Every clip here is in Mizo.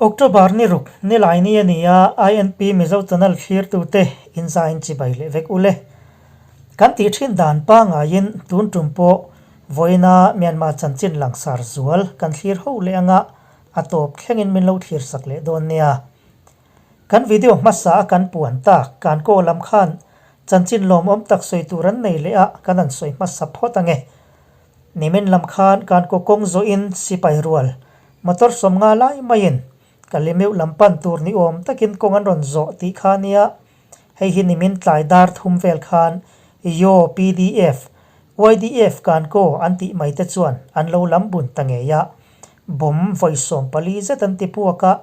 October ni ruk nilai ni a ni a, INP Mizo Channel thlirtute inzain chibai leh vek ule. Kan tih thin dan pangaiin tun tum pawh vawiina Myanmar chanchin langsar zual kan thlir ho leh anga a tawp thlengin min lo thlir sak leh dawn nia. Kan video hmasa a kan puan tak kan kaw lam khan chanchin lawmawm tak sawi tur an nei leh a kan han sawi hmasa phawt ange. Nimin lam khan kan kaw kawng zawhin sipai rual motor 50 lai maiin Kalimeuh lam pan tur ni awm takin kawng an rawn zawh tih kha nia. Hei hi nimin tlai dar thum vel khan Yaw pdf, YDF kan kaw an tih mai te chuan an lo lam bun ta ngei a. Bomb vawi 14 zet an ti puak a,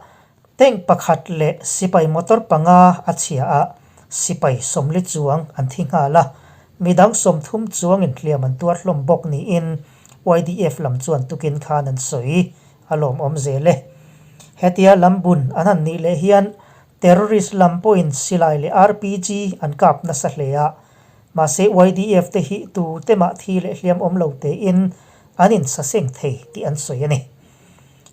Tank pakhat leh sipai motor panga a chhia a, sipai 40 chuang an thi nghal a, midang 30 chuangin hliam an tuar hlawm bawk niin YDF lam chuan tukin khan an sawi a lawmawm zel e. Hetia lam bun an han nih leh hian terrorist lam pawhin silai leh RPG an kap nasa hle a, mahse YDF te hi tu te mah thi leh hliam awm lo tein an insaseng thei tih an sawi a ni.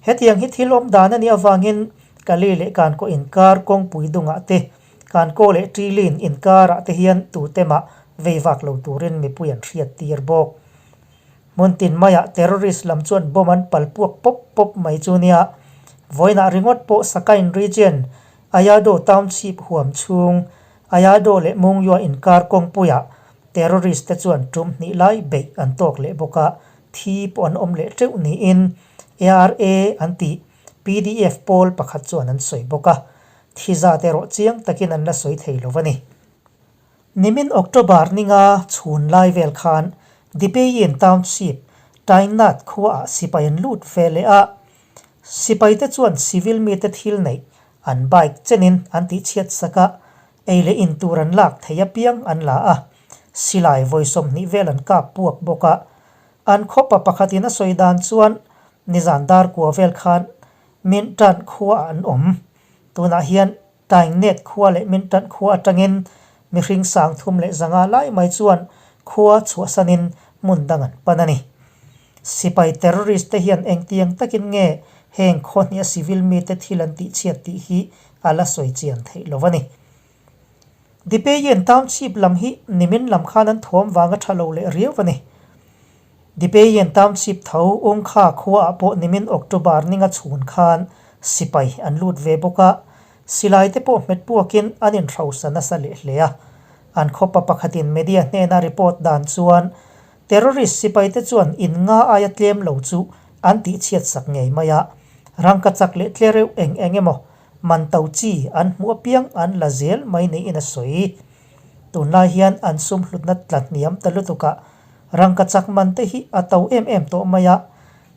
Hetiang hi thil awm dan a nih avangin Kali leh Kankaw inkar kawngpui dungah te, Kankaw leh Ṭilin inkarah te hian tute mah vei vak lo turin mipui an hriat tir bawk. Hmun tin maiah terrorist lam chuan bomb an pal puak pawp pawp mai chu nia. Vawiinah ringawt pawh Sakain region, Ayado township huam chhung, Ayado leh Mungyua inkar kawngpuiah terrorist te chuan tum hnih lai beih an tawk leh bawk a, thi pawh an awm leh teuh niin ARA an tih pdf pawl pakhat chuan an sawi bawk a, thi zat erawh chiang takin an la sawi thei lo a ni. Nimin October ninga chhun lai vel khan Dipeyin Township, Tainat khuaah sipai an lut ve leh a, sipaite chuan civil mite thil neih an bike chenin an tihchhiat sak a, ei leh in tur an lak thei apiang an la a, silai vawi 20 vel an kap puak bawk a. An khawpa pakhatin a sawi dan chuan nizan dar kua vel khan min tan khuaah an awm. Tunah hian Taingnet khua leh min tan khua atangin mihring 305 lai mai chuan khua chhuahsanin hmun dang an pan a ni. Sipai terrorist te hian engtiang takin nge heng khaw hniah civil mite thil an tihchhiat tih hi a la sawi chian theih lo a ni. Dipeyen Township lam hi nimin lam khan an thawm vanga tha lo leh riau a ni. Dipeyen Township tho Ungkha khuaah pawh nimin October ninga chhun khan sipai an lut ve bawk a, silai te pawh hmet puakin an inhrosa nasa leh hle a. An khawpa pakhatin media hnena report dan chuan terrorist sipai te chuan in nga aia tlem lo chu an tihchhiat sak ngei mai a, rangkachak leh tlereuh eng eng emaw man to chi an hmuh apiang an la zel mai niin a sawi. Tunlai hian an sum hlutna tla hniam ta lutuk a, rangkachak man te hi a to em em tawh mai a,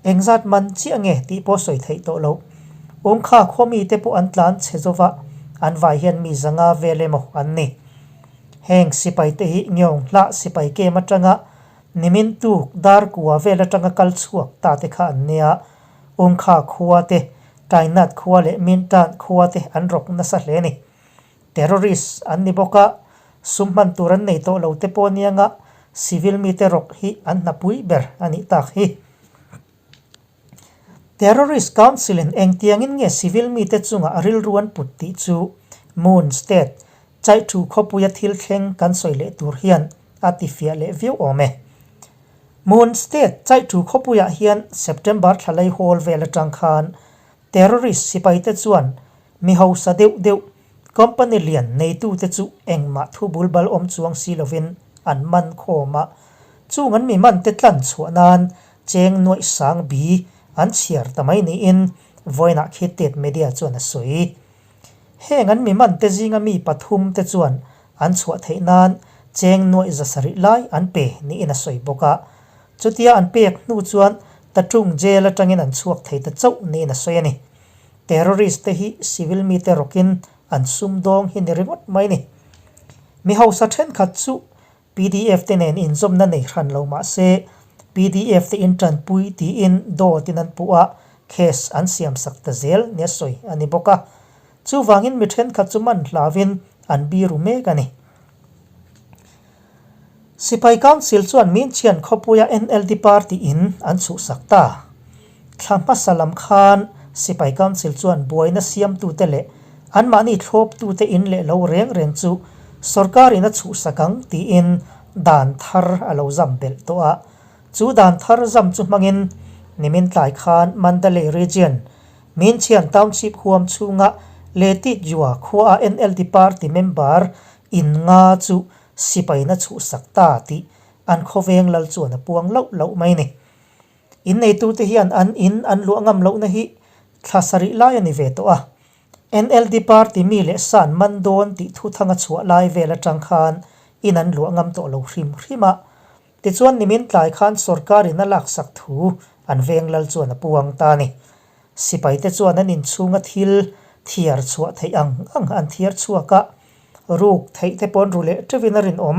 engzat man chiah nge tih pawh sawi theih tawh loh. Ungkha khaw mite pawh an tlan chhe zova, an vai hian mi 500 vel emaw an ni. Heng sipai te hi Ngeung hlah sipai kem atanga nimin tuk dar kua vel atanga kal chhuak ta te kha an nia. Ungkha khua te Tainat khua leh Mintan khua te an rawk nasa hle a ni. Terrorist an ni bawk a, sum hman tur an nei tawh lo te pawh anianga civil mite rawk hi an hnapui ber a nih tak hi. Terrorist Council in engtiangin nge civil mite chungah rilru an put tih chu Moon State Chaihthu khawpuia thil thleng kan sawi leh tur hian a tifiah leh viau awm e. Moon State Chaihthu khawpuiah hian September thlalai hawl vel atang khan terrorist sipaite chuan mi hausa deuh deuh company lian neitute chu engmah thu bulbal awm chuang si lovin an man khawm a, chung an mi man te tlan chhuah nan cheng nuaih sang bi an chhiar ta mai niin vawiinah khi tet media chuan a sawi. Heng an mi man te zinga mi pathum te chuan an chhuah theih nan cheng nuaih 700 lai an pe niin a sawi bawk a. Chutia an pek hnu chuan Tatung jail atangin an chhuak thei ta chauh niin a sawi a ni. Terrorist te hi civil mite rawkin an sum dawng hi ni ringawt mai ni. Mi hausa thenkhat chu PDF te nen inzawmna nei hran lo mah se PDF te in tanpui tiin dawtin an puh a, case an siam sak ta zel nia sawi a ni bawk a. Chuvangin mi thenkhat chu man hlavin an biru mek a ni. Sipai Council chuan Minchian khawpuia NLD party in an chhuhsak ta. Thla hmasa lam khan Sipai Council chuan buaina siamtute leh anmahni thlawptute in leh lo reng reng chu sorkarin a chhuhsak ang tiin dan thar a lo zam belh tawh a. Chu dan thar zam chu hmangin nimin tlai khan Mandalay Region, Minchian Township huam chhunga Letityua khuaa NLD party member in nga chu sipain a chhuhsak ta tih an khawveng lal chuan a puang loh loh mai ni. Inneitute hian an in an luah ngam lohna hi thla sarih lai a ni ve tawh a. NLD party mi leh san man dawn tih thuthang a chhuah lai vel atang khan in an luah ngam tawh lo hrim hrim a. Tichuan nimin tlai khan sorkarin a laksak thu an veng lal chuan a puang ta a ni. Sipaite chuan an inchhunga thil thiar chhuah theih ang ang an thiar chhuak a, ruk theih te pawh an ru leh teuhin a rinawm.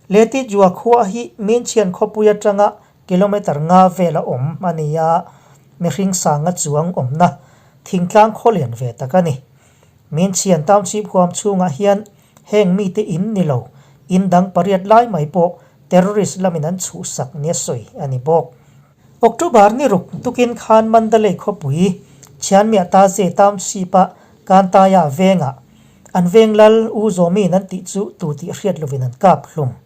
Leti Jua khua hi Minchhian khawpui atanga kilometre nga vela awm a ni a, mihring sanga chuang awmna thingtlang khaw lian ve tak a ni. Minchhian Township huam chhungah hian heng mite in ni lo, in dang pariat lai mai pawh terrorist lamin an chhuhsak nia sawi a ni bawk. October ni ruk tukin khan Mandalay khawpui Chianmiah Taze Township-a Kantaya vengah An veng lal U Zawmin an tih chu tu tih hriat lovin an kap hlum.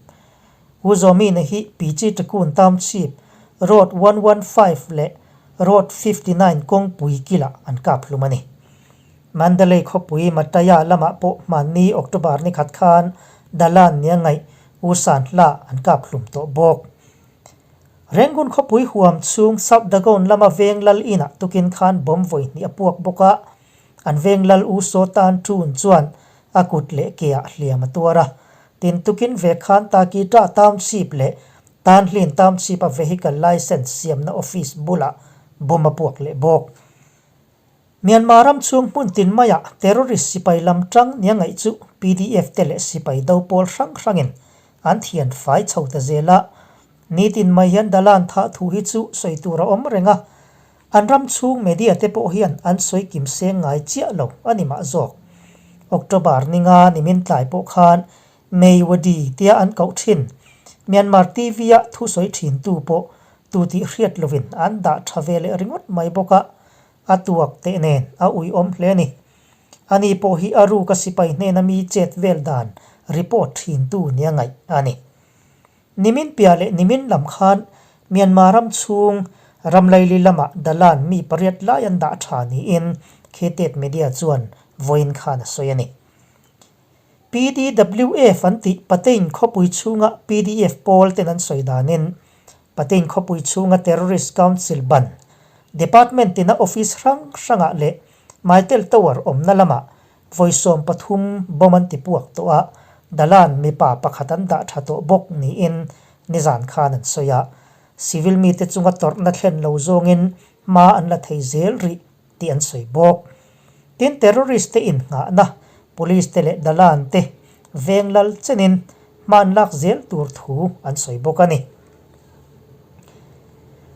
U Zawmina hi Pichi Ṭakun Township, Road 115 leh Road 59 kawngpui kilah an kap hlum a ni. Mandalay khawpui Mataya lamah pawh hmanni October ni khat khan Dalan nia ngaih U San Hla an kap hlum tawh bawk. Rangoon khawpui huam chhung South Dagon lama veng lal inah tukin khan bomb vawi hnih a puak bawk a, An veng lal U Saw Tan Ṭun chuan a kut leh keah hliam a tuar a. Tin tukin ve khan Takita Township leh Tanhlin Township-a vehicle licence siamna office bulah bomb a puak leh bawk. Myanmar ram chhung hmun tin maiah terrorist sipai lam ṭang nia ngaih chu PDF te leh sipai do pawl hrang hrangin an thian fai chho ta zel a. Nitin mai hian Dalan thah thu hi chu sawi tur a awm reng a. An ram chhung media te pawh hian an sawi kim seng ngai chiah lo a ni mah zawk. October ninga nimin tlai pawh khan Meiwadi tia an koh thin Myanmar TV-a thusawi thintu pawh tu tih hriat lovin an dah tha ve leh ringawt mai bawk a, a tuak teh nen a uiawm hle a ni. Ani pawh hi a ruka sipai hnena mi chet vel dan report thintu nia ngaih a ni. Nimin piah leh nimin lam khan Myanmar ram chhung Ramlaili lamah Dalan mi pariat lai an dah tha niin Khetet Media chuan vawiin khan a sawi a ni. PDWF an tih Patein khawpui chhunga pdf pawl ten an sawi danin Patein khawpui chhunga Terrorist Council ban Department tina office hrang hrangah leh Mytel Tower awmna lamah Vawi 13 bomb an ti puak tawh a, Dalan mipa pakhat an dah tha tawh bawk niin nizan khan an sawi a. Civil mite chunga tawrhna thlen lo zawngin hma an la thei zel rih tih an sawi bawk. Tin, terrorist te innghahna, police te leh Dalan te veng lal chenin hma an lak zel tur thu an sawi bawk a ni.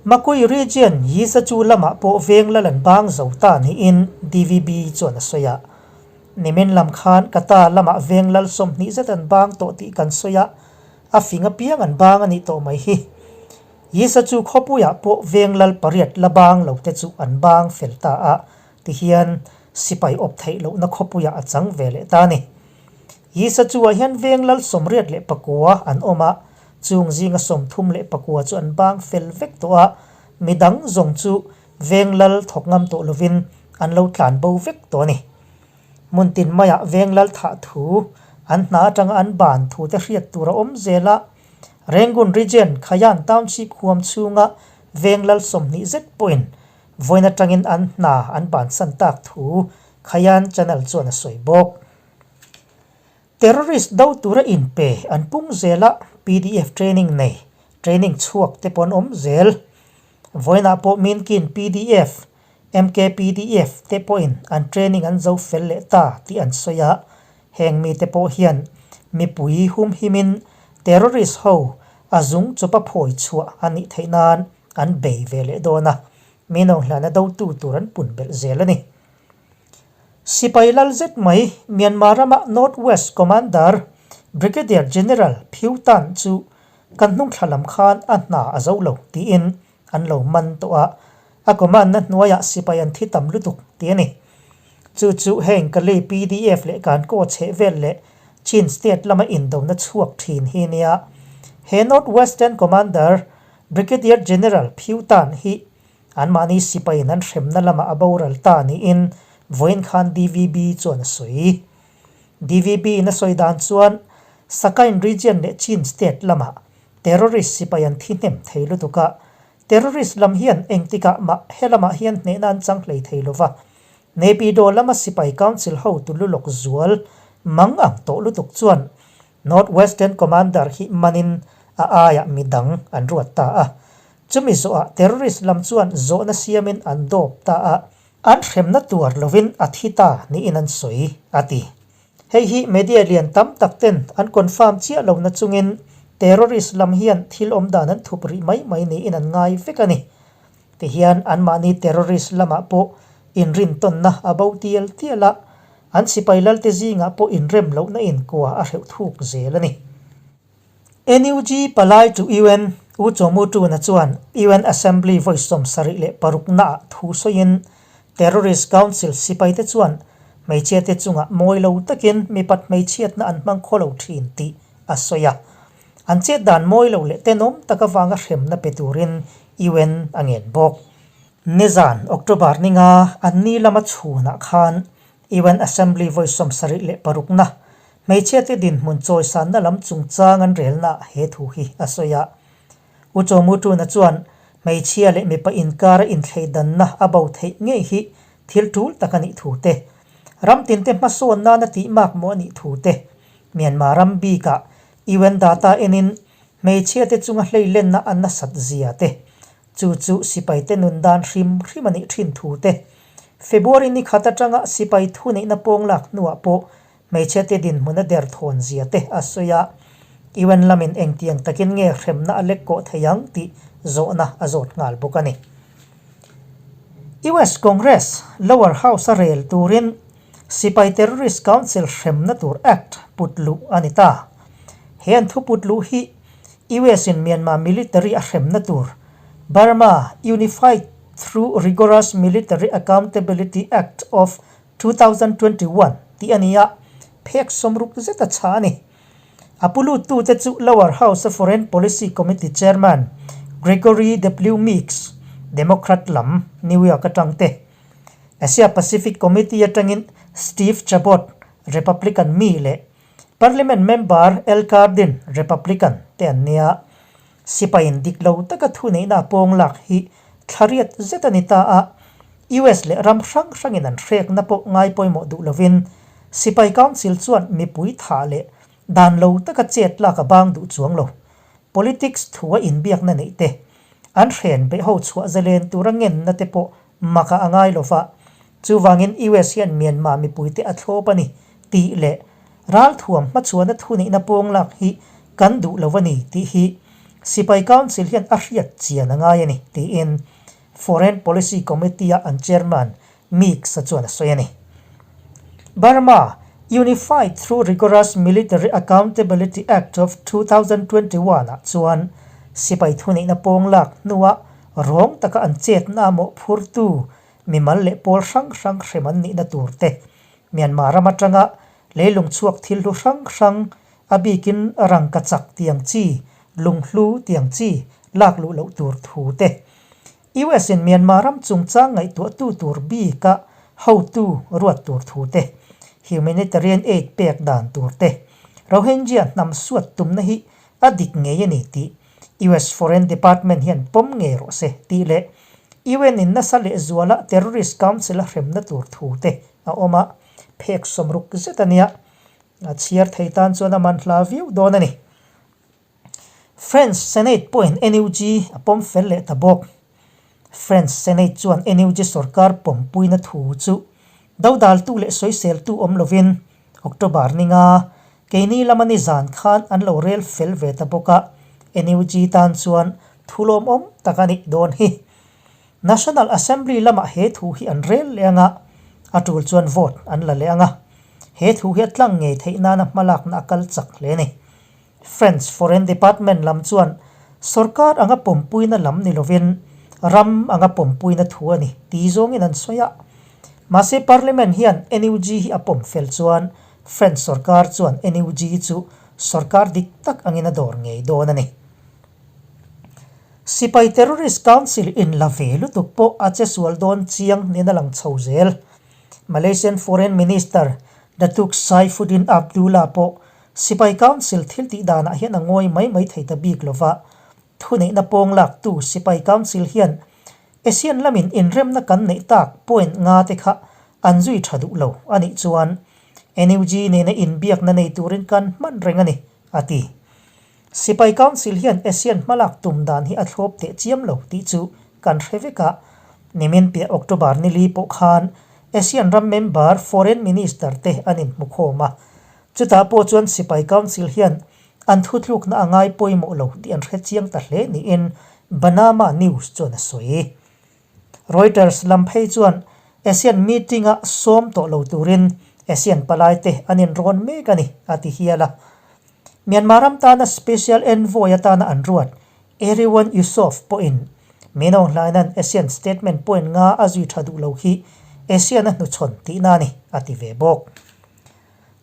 Makui Region Yizachu lamah pawh veng lal an bang zo ta niin DVB chuan a sawi a. Nimin lam khan Kata lamah veng lal 20 zet an bang tawh tih kan sawi a, a fing apiang an bang a nih tawh mai hi. Yizachu khawpuiah pawh veng lal pariat la bang lo te chu an bang fel ta a, tihian sipai awp theih lohna khawpuiah a chang ve leh ta a ni. Yizachu-ah hian veng lal 89 an awm a, Chung zinga 34 chu an bang fel vek tawh a, midang zawng chu veng lal thawk ngam tawh lovin an lo tlan bo vek tawh a ni. Hmun tin maiah veng lal thah thu, an hna atanga an ban thu te hriat tur a awm zel a, Rangoon Region, Khayan Township huam chhunga veng lal 20 zet pawhin vawiin atangin an hna an bansan tak thu Khayan Channel chuan a sawi bawk. Terrorist do tura inpe an pung zel a, pdf training nei, training chhuak te pawh an awm zel. Vawiinah pawh Minkin pdf, MKPDF te pawhin an training an zo fel leh ta tih an sawi a, heng mite pawh hian mipui humhimin terrorist ho a zung chupa phawi chhuah a nih theih nan an bei ve leh dawn a, Minawnghlana dotu tur an pun belh zel a ni. Sipai lal zet mai Myanmar rama North West Commander Brigadier General Phyu Tan chu kan hnungthla lam khan a hna a zo lo tiin an lo man tawh a. A command na hnuaiah sipai an thi tam lutuk tih a ni. Chu chu heng Kalay pdf leh Kankaw chheh vel leh Chin state lama indona chhuak thin hi nia. He North Western Commander Brigadier General Phyu Tan hi anmahni sipaiin an hremna lamah a boral ta niin vawiin khan DVB chuan a sawi. DVB in a sawi dan chuan Sakain region leh Chin state lamah terrorist sipai an thi hnem thei lutuk a, Terrorist lam hian engtikah mah he lamah hian hnehna an chang hlei thei lova. Naypyidaw lama sipai council hotu lulawk zual mang ang tawh lutuk chuan North Western Commander hi manin a aiah mi dang an ruat ta a. Chumi zawhah terrorist lam chuan zawhna siamin an dawp ta a, an hremna tuar lovin a thi ta niin an sawi, a ti. Hei hi media lian tam tak ten an confirm chiah lo na chungin terrorist lam hian thil awm dan an thup rih mai mai niin an ngai vek a ni. Tihian anmahni terrorist lamah pawh inrintawnna a bo tial tial a, an sipai lalte zingah pawh inrem lohna inkua a hreuh thuk zel a ni. NUG palai to un U Chaw Mu Tuna chuan un Assembly vawi 76 naah thu sawiin Terrorist Council sipaite chuan hmeichhiate chungah mawi lo takin mipat hmeichhiatna an hmang khaw lo thin tih a sawi a. An chet dan mawi lo leh tenawm tak avanga hremna pe turin un a ngen bawk. Nizan October ninga an ni lama chhunah khan UN Assembly vawi 76 na hmeichhiate dinhmun chawisanna lam chungchang an relna he thu hi a sawi a. U Chaw Mu Tuna chuan hmeichhia leh mipa inkara inthleidanna a bo theih ngei hi thil tul tak a nih thu te, ram tinte hmasawn nana tih mak maw a nih thu te, Myanmar ram bikah UN data enin hmeichhiate chunga hleilenna a nasat zia te, Chu chu sipaite nun dan hrim hrim a nih thin thu te. February ni khat atanga sipai thuneihna pawng lak hnuah pawh hmeichhiate dinhmun a derthawn zia te a sawi a, UN lamin engtiang takin nge hremna a lek kawh thei ang tih zawhna a zawt nghal bawk a ni. US Congress Lower House a rel turin Sipai Terrorist Council hremna tur Act put luh a ni ta. He an thu put luh hi US in Myanmar military a hremna tur Burma Unified Through Rigorous Military Accountability Act of 2021 tih a ni a, phek sawmruk zet a chhah a ni. A pu luttute chu Lower House-a Foreign Policy Committee Chairman Gregory W. Meeks, Democrat lam, New York atang te, Asia Pacific Committee atangin Steve Chabot, Republican mi leh Parliament member Al Cardin, Republican, te an nia. Sipaiin dik lo taka thuneihna a pawng lak hi thlariat zet a ni ta a, US leh ram hrang hrangin an hrekna pawh ngai pawimawh duh lovin Sipai Council chuan mipui thah leh dan lo taka chet lak a bang duh chuang lo. Politics thua inbiakna neih te, an hren beh ho chhuah zalen tura ngenna te pawh Maka a ngai lo va, chuvangin US hian Myanmar mipuite a thlawp a ni tih leh ralthuam hmachhuana thuneihna pawng lak hi kan duh lo a ni tih hi Sipai Council hian a hriat chian a ngai a ni tiin Foreign Policy Committee-a an chairman Meeks-a chuan a sawi a ni. Burma Unified Through Rigorous Military Accountability Act of 2021 ah chuan sipai thuneihna pawng lak hnuah rawng taka an chetna mawhphurtu mimal leh pawl hrang hrang hrem an nihna tur te, Myanmar ram atanga leilung chhuak thil hlu hrang hrang a bikin rangkachak tiang chi, lunghlu tiang chi lak luh loh tur thu te, US in Myanmar ram chungchang ngaihtuahtu tur bika hotu ruat tur thu te, humanitarian aid pek dan tur te, Rohingya hnam suat tumna hi a dik ngei a ni tih US Foreign Department hian pawm ngei rawh se tih leh UN in nasa lehzuala terrorist council a hremna tur thu te a awm a, phek sawmruk zet a nia. A chhiar thei tan chuan a man hla viau dawn a ni. French Senate pawhin NUG a pawm fel leh ta bawk. French Senate chuan NUG sorkar pawmpuina thu chu dodaltu leh sawiseltu awm lovin October ninga keini lama nizan khan an lo rel fel ve ta bawk a, NUG tan chuan thu lawmawm tak a nih dawn hi. National Assembly lamah he thu hi an rel leh ang a, a tul chuan vote an la leh ang a. He thu hi a tlang ngei theih nana hmalakna a kal chak hle a ni. French Foreign Department lam chuan sorkar anga pawmpuina lam ni lovin ram anga pawmpuina thu a ni ti zawngin an sawi a. Mahse Parliament hian NUG hi a pawm fel chuan French sorkar chuan NUG chu sorkar dik tak angin a dawr ngei dawn a ni. Sipai Terrorist Council in la ve lutuk pawh a che sual dawn chiang niin a lang chho zel. Malaysian Foreign Minister Datuk Saifuddin Abdullah pawh Sipai Council thil tih danah hian a ngawi mai mai thei ta bik lova, thuneihna pawng laktu Sipai Council hian ASEAN lamin inremna kan neih tak point nga te kha an zui tha duh lo a nih chuan NUG nena inbiakna nei turin kan hman reng a ni, a ti. Sipai Council hian ASEAN hmalak tum dan hi a thlawp teh chiam lo tih chu kan hre vek a, nimin piah October ni li pawh khan ASEAN ram member Foreign Minister te an inhmukhawm a, chutah pawh chuan Sipai Council hian an thutlukna a ngai pawimawh lo tih an hre chiang ta hle niin Bernama News chuan a sawi. Reuters lam phei chuan ASEAN meeting-a sawm tawh lo turin ASEAN palaite an inrawn mek a ni, a ti hial a. Myanmar ram tana Special Envoy atana an ruat Erywan Yusof pawhin Min Aung Hlaina'n ASEAN statement point nga a zui tha duh lo hi ASEAN a hnuchhawn tihna a ni, a ti ve bawk.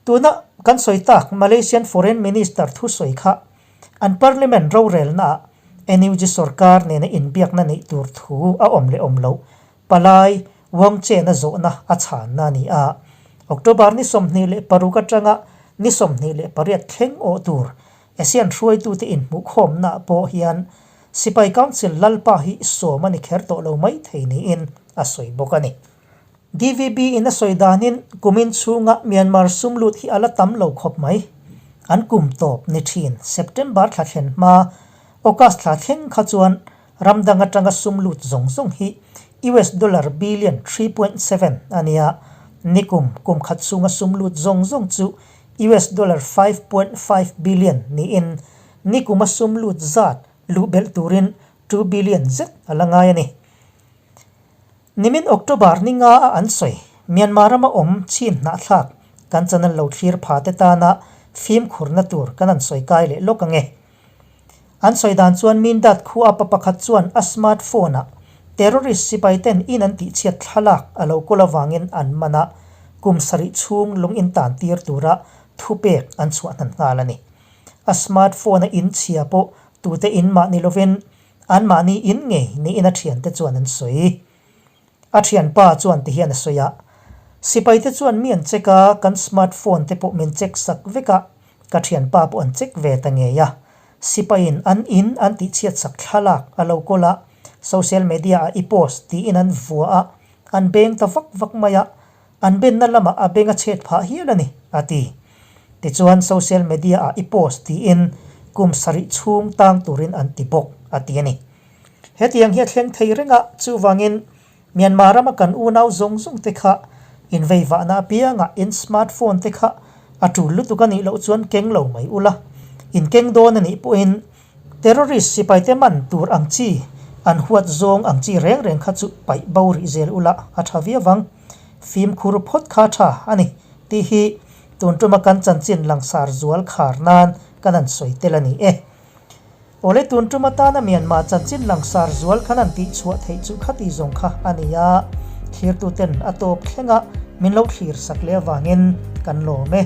Tuna kan sawi tak Malaysian Foreign Minister thusawi kha an Parliament rorelnaah NUG sorkar nena inbiakna neih tur thu a awm leh awm loh palai Wong Chen-a zawhna a chhanna a ni a. October ni 26 atanga ni 28 thleng awh tur ASEAN hruaitute inhmuhkhawmnaah pawh hian Sipai Council lalpa hi sawm a ni kher tawh lo mai thei niin a sawi bawk a ni. DVB in a sawi danin kumin chhunga Myanmar sum lut hi a la tam lo khawp mai. An kum tawp ni thin September thla thlen hma August thla thleng kha chuan ram dang atanga sum lut zawng zawng hi US dollar billion 3.7 a nia. Nikum kum khat chhunga sum lut zawng zawng chu US dollar 5.5 billion niin nikuma sum lut zat luh belh turin 2 billion zet a la ngai a ni. Nimin October ni nga a an sawi, Myanmar rama awm chin hnahthlak kan channel lo thlir pha te tana fimkhurna tur kan han sawi kai leh lawk ange. An sawi dan chuan Mindat khua pa pakhat chuan a smart phone ah terrorist sipai ten in an tihchhiat thlalak a lo kawl avangin an man a, kum sarih chhung lung in tan tir tura thupek an chhuah hnan nghal a ni. A smart phone a in chhia pawh tute in mah ni lovin Anmahni in ngei niin a thiante chuan an sawi. A thianpa chuan ti hian a sawi a, Sipaite chuan mi an check a, kan smart phone te pawh min check sak vek a, ka thianpa pawh an check ve ta ngei a. Sipaiin an in an tihchhiat sak thlalak a lo kawl a, social media ah i post tiin an vua a, an beng ta vak vak mai a, An benna lamah a beng a chhet phah hial a ni, a ti. Tichuan social media ah i post tiin kum sarih chhung tang turin an ti bawk, a ti a ni. Hetiang hi a thleng thei reng a, chuvangin Myanmar rama kan unau zawng zawng te kha inveivahna apiangah in smart phone te kha a tul lutuk a nih loh chuan keng lo mai ula, in keng dawn a nih pawhin Terrorist sipaite man tur ang chi, an huat zawng ang chi reng reng kha chu paih bo rih zel ula a tha viau vang. Fimkhur phawt kha tha a ni tih hi tun tuma kan chanchin langsar zual khar nan kan han sawi tel a ni e. Awle tun tum atana Myanmar chanchin langsar zual kan han tih chhuah theih chu khati zawng kha a ni a, thlirtuten a tawp thlenga min lo thlir sak leh avangin kan lawm e.